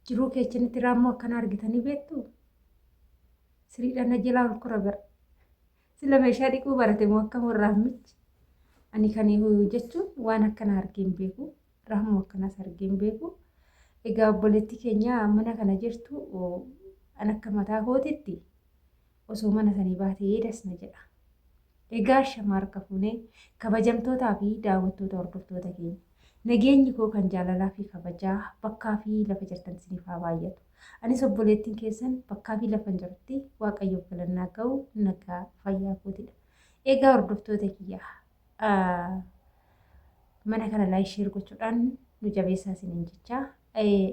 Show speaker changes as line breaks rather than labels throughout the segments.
Jiruu keechanitti raammoo akkana argitanii beektuu? Siriidhaan na jalaa ol kora bara. Sila meeshaa dhiquu barate moo akkam raammichi? Ani kan jechuun waan akkana argee hin beeku. Raammoo akkanaas argee hin beeku. Egaa obboleettii keenya mana kana jirtu an akka mataa kootitti osoo mana sanii baatee das na jedha. Egaa ashama harka fuunee kabajamtootaa fi daawwattoota hordoftoota keenya. Nageenyi koo kan jaalalaa fi kabajaa bakkaa fi lafa jirtan isiniif haa baay'atu. Anis obboleettiin keessan bakkaa fi lafan jirutti Waaqayyoof galannaa ga'u nagaa fayyaa kootidha. Egaa hordoftoota kiyya mana kana laayik sheer gochuudhaan nu jabeessaa isiniin jecha.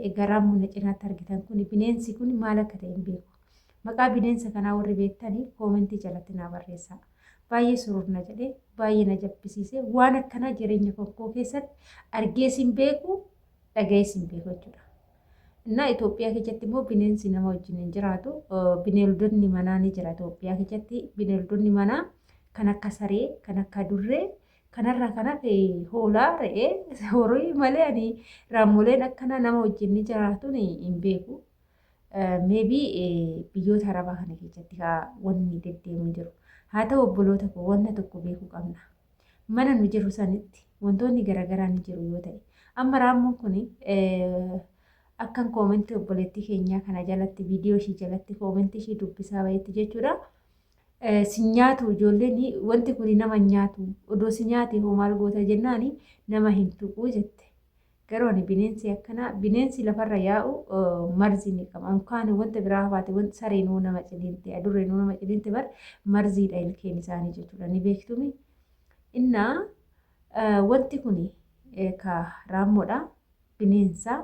Egaa raammoo na cinaatti argitan kun bineensi kun maal akka ta'e hin beeku. Maqaa bineensa kanaa warri beektani koomentii jalatti naa barreessaa. Baay'ee surur na jedhe, baay'ee na jabbisiise. Waan akkanaa jireenya koo keessatti argees hin beeku, dhaga'ees hin beeku jechuudha. Innaa Itoophiyaa keessatti immoo bineensi nama wajjin hin jiraatu. Bineeldonni manaa ni jira Itoophiyaa keessatti. Bineeldonni manaa kan akka saree, kan akka adurree, kanarraa kan hafe hoolaa, re'ee, horii malee ani raammoleen akkanaa nama wajjin ni jiraatuun hin beeku. Maybe biyyoota Arabaa kana keessatti kaa wanni deddeemu hin jiru. Haa ta'u obboloota koo wanta tokko beekuu qabna. Mana nu jiru sanitti wantoonni garaagaraa ni jiru yoo ta'e. Amma raammoon kun akkan koomentii obboleettii keenyaa kana jalatti viidiyoo ishii jalatti koomentii ishii dubbisaa bahetti jechuudha. Si nyaatu ijoolleen wanti kun nama nyaatu odoo si nyaate hoo maal goota jennaani nama hin tuquu jette. Garuu ani bineensi akkanaa bineensi lafarra yaa'u marzii ni qaba. Unkaan wanta biraa hafaate wanti sareenuu nama ciniinte adurreenuu nama ciniinte bar marziidha ilkeen isaanii jechuudha. Ni beektumi. Innaa wanti kun ka raammoodha. Bineensa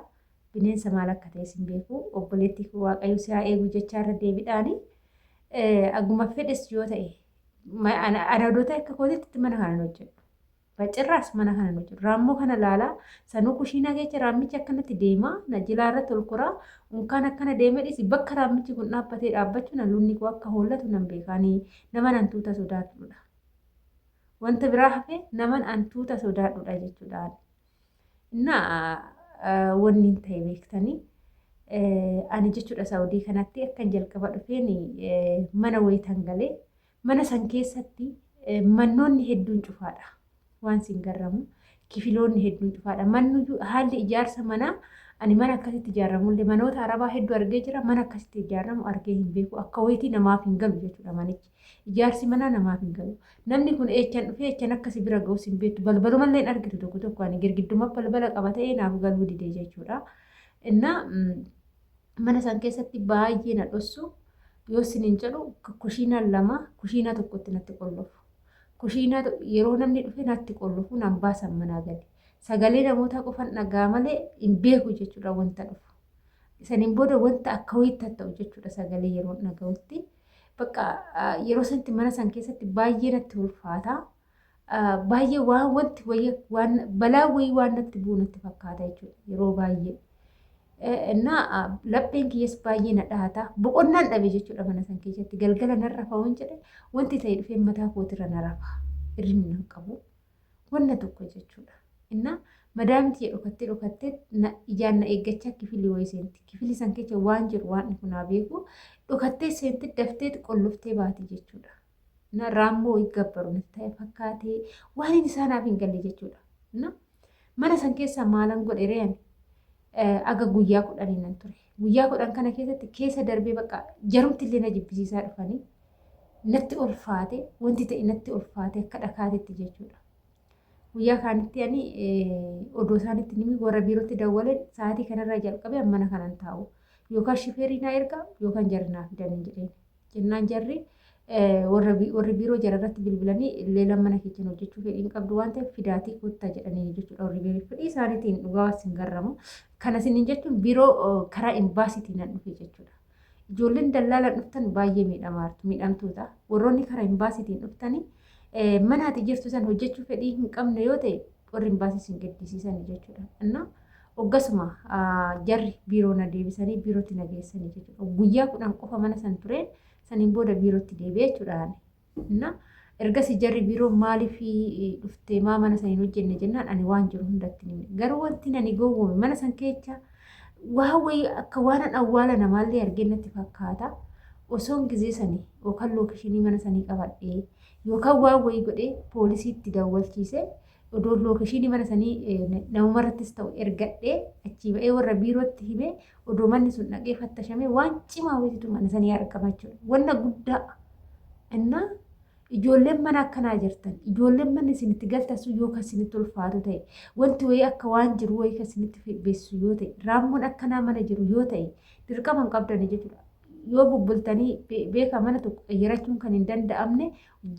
bineensa maal akka ta'es hin beeku. Obboleettii koo Waaqayyo si haa eegu jechaa irra deebiidhaani. Aguma fedhes yoo ta'e ana odoo ta'e akka kootitti mana kana hin hojjedhu. Bacirraas mana kana nu jiru. Raammoo kana laalaa sanuu kushiinaa keessa raammichi akkanatti deemaa na jilaa irratti ol koraa unkaan akkana deemee dhisi bakka raammichi kun dhaabbatee dhaabbachuu na lunni koo akka hoollatu nan beekaanii naman hantuuta sodaadhudha. Wanta biraa hafe naman hantuuta sodaadhudha jechuudha. Innaa wanni hin ta'e beektanii ani jechuudha Saawudii kanatti akkan jalqaba dhufeen mana wayitan galee Mana san keessatti mannoonni hedduun cufaadha. Waan sin garramu kifiloonni hedduun cufaadha. Manni haalli ijaarsa manaa ani mana akkasitti ijaaramullee manoota arabaa hedduu argee jira. Mana akkasitti ijaaramu argee hin beeku. Akka wayitii namaaf hin galu jechuudha manichi. Ijaarsi manaa namaaf hin galu. Namni kun eechan dhufee eechan akkasi bira ga'us hin beektu. Balbalumallee hin argitu tokko tokko ani girgidduma balbala qaba ta'ee naaf galuu didee jechuudha. Innaa mana san keessatti baay'ee na dhossu yoo isiniin jedhu kushiinaan lama kushiinaa tokkotti natti qollofu. Kushiinaa yeroo namni dhufe natti qollofu naan baasan manaa gadi. Sagalee namootaa qofan dhagaa malee hin beeku jechuudha wanta dhufu. Saniin booda wanta akka wayiitti ta'u jechuudha sagalee yeroo dhaga'utti. Bakka yeroo sanatti mana san keessatti baay'ee natti ulfaata. Baay'ee waan wanti wayii waan balaa wayii waan natti bu'u natti fakkaata jechuudha yeroo baay'ee. Innaa lapheen kiyyas baay'ee na dhahata. Boqonnaan dhabe jechuudha mana san keessatti. Galgala nan rafa waan jedhe wanti ta'e dhufee mataa kootirra na rafa. Hirribni nan qabu. Wanna tokko jechuudha. Innaa madaamti tiyya dhokattee dhokattee na ijaan na eeggachaa kifilii wayii seenti. Kifilii san keessa waan jiru waan dhufu naa beeku dhokattee seenti daftee qolloftee baati jechuudha. Na raammoo wayii gabbaru natti ta'e fakkaatee waan inni isaa naaf hin galle jechuudha. Na mana san keessaa maalan godhe ree ani aga guyyaa 10 nan ture. Guyyaa 10 kana keessatti keessa darbee bakka jarumti illee na jibbisiisaa dhufanii natti ulfaate wanti ta'e natti ulfaate akka dhakaatitti jechuudha. Guyyaa kaanitti ani odoo isaanitti nimi warra biirootti dawwaleen sa'aatii kanarraa jalqabee mana kanan taa'u yookaan shifeerii naa ergaa yookaan jarri naa fidan jedheen. Jennaan jarri warra warri biiroo jara irratti bilbilanii leelaan mana keetiin hojjechuu fedhii hin qabdu waan ta'eef fidaatii kottaa jedhanii jechuudha warri biiroo fedhii isaaniitiin dhugaa sin garramu. Kana sinin jechuun biiroo karaa imbaasiitiin nan dhufe jechuudha. Ijoolleen dallaalaan dhuftan baay'ee miidhamaartu miidhamtoota. Warroonni karaa imbaasiitiin dhuftanii mana ati jirtu san hojjechuu fedhii hin qabne yoo ta'e warri imbaasii sin gaddisiisan jechuudha. Innaa Hoggasuma jarri biiroo na deebisanii biirootti na geessanii jechuudha. Guyyaa 10 qofa mana san tureen saniin booda biirootti deebi'ee jechuudha ani. Na ergasii jarri biiroo maaliif dhuftee maa mana san hin hojjenne jennaan ani waan jiru hundatti ni hime. Garuu wanti nani gowwoome mana san keessa Waa wayii akka waanan awwaala namaallee argee natti fakkaata. Osoon gizee sanii yookaan lookeshinii mana sanii qabadhee yookaan waan wayii godhee poolisiitti dawwalchiisee odoo lookeshinii mana sanii namumarrattis ta'u ergadhee achii ba'ee warra biirootti himee odoo manni sun dhaqee fattashamee waan cimaa wayiitu mana sanii argama jechuudha. Wanna guddaa. Innaa Ijoolleen mana akkanaa jirtan, ijoolleen manni isin itti galtan sun yoo kan isinitti ulfaatu ta'e, wanti wayii akka waan jiru wayii kan isinitti beeksisu yoo ta'e, raammoon akkanaa mana jiru yoo ta'e, dirqama hin qabdani jechuudha. Yoo bubbultanii beekaa mana tokko qayyarachuun kan hin danda'amne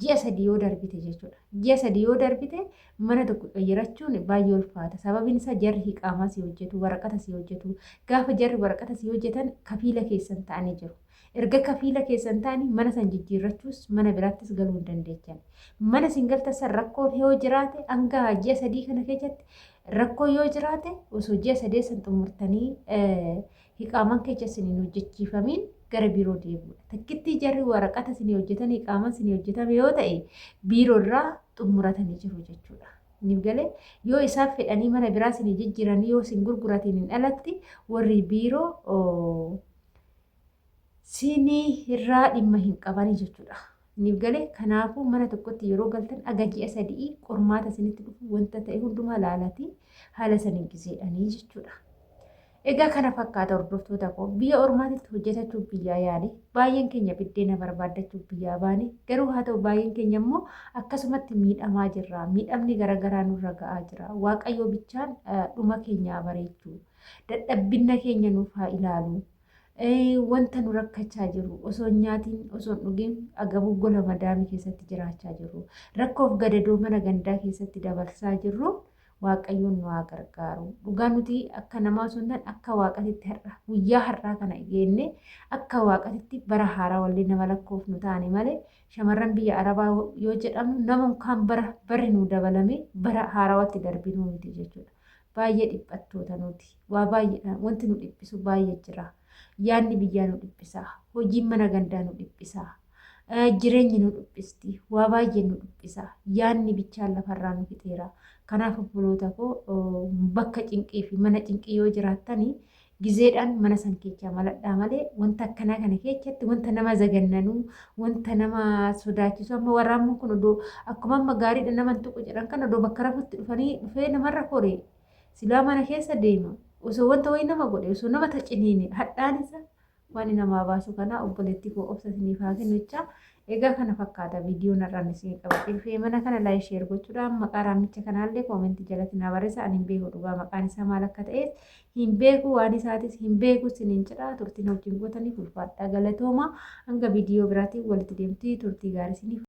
ji'a 3 yoo darbite jechuudha. Ji'a 3 yoo darbite mana tokko qayyarachuun baay'ee ulfaata. Sababiin isaa jarri hiqaamaa si hojjetu, waraqata si hojjetu. Gaafa jarri waraqata si hojjetan kafiila keessan ta'anii jiru. Erga kafiila keessan ta'anii mana san jijjiirrachuus mana biraattis galuu hin dandeechan. Mana isin galtan san rakkoon yoo jiraate hanga ji'a 3 kana keessatti rakkoo yoo jiraate osoo ji'a 3 san xumurtanii hiqaaman keessa isin hin hojjechiifamiin gara biiroo deebi'uudha. Takkittii jarri waraqata isin hojjetan hiqaaman isin hojjetame yoo ta'e biiroo irraa xumuratanii jiru jechuudha. Ni galee yoo isaan fedhanii mana biraa isin jijjiiranii yoo isin gurguratiin hin alatti warri biiroo siinii irraa dhimma hin qabanii jechuudha. Niif galee kanaafuu mana tokkotti yeroo galtan aga ji'a 3 qormaata isinitti dhufu wanta ta'e hundumaa laalatii haala saniin gizeedhanii jechuudha. Egaa kana fakkaata hordoftoota koo biyya ormaatitti hojjetachuuf biyyaa yaane baay'een keenya biddeena barbaaddachuuf biyyaa baane garuu haa ta'u baay'een keenya immoo akkasumatti miidhamaa jirra miidhamni garaagaraa nurra ga'aa jira waaqayyoo bichaan dhuma keenyaa bareechuu dadhabbinna keenya nuuf haa ilaalu Wanta nu rakkachaa jiru osoo hin nyaatiin osoo hin dhugin agabuu gola madaamii keessatti jiraachaa jirru. Rakkoof gadadoo mana gandaa keessatti dabarsaa jirru Waaqayyoon nu haa gargaaru. Dhugaa nuti akka namaa osoo hin taane akka waaqatitti har'a guyyaa har'aa kana geenne akka waaqatitti bara haaraa wallee nama lakkoofnu taane malee shamarran biyya Arabaa yoo jedhamu nama kaan bara barri nu dabalame bara haarawatti darbinuu miti jechuudha. Baay'ee dhiphattoota nuti. Waa baay'eedhaan wanti nu dhiphisu baay'ee jira. Yaadni biyyaa nu dhiphisa. Hojiin mana gandaa nu dhiphisa. Jireenyi nu dhiphisti. Waa baay'ee nu dhiphisa. Yaadni bichaan lafarraa nu fixeera. Kanaaf obboloota koo bakka cinqii fi mana cinqii yoo jiraattani gizeedhaan mana san keechaa maladhaa malee wanta akkanaa kana keechatti wanta nama zagannanuu wanta nama sodaachisu amma waraabni kun odoo akkuma amma gaariidha nama hin tuqu jedhan kan odoo bakka rafutti dhufanii dhufee namarra kore silaa mana keessa deema osoo wanta wayii nama godhe osoo nama taciniine hadhaan isa Wani namaa baasu kana obboleettii koo obsa isiniif haa kennu jecha. Egaa kana fakkaata viidiyoon har'aan isin qabadhee dhufee mana kana laayik sheer gochuudhaan maqaa raammicha kanaallee koomentii jalatti naa barreessa. Ani hin beeku dhugaa maqaan isaa maal akka ta'es hin beeku waan isaatis hin beeku isiniin jedha turtiin wajjin gootaniif ulfaadhaa galatooma hanga viidiyoo biraatiin walitti deemti turtii gaarii isiniif.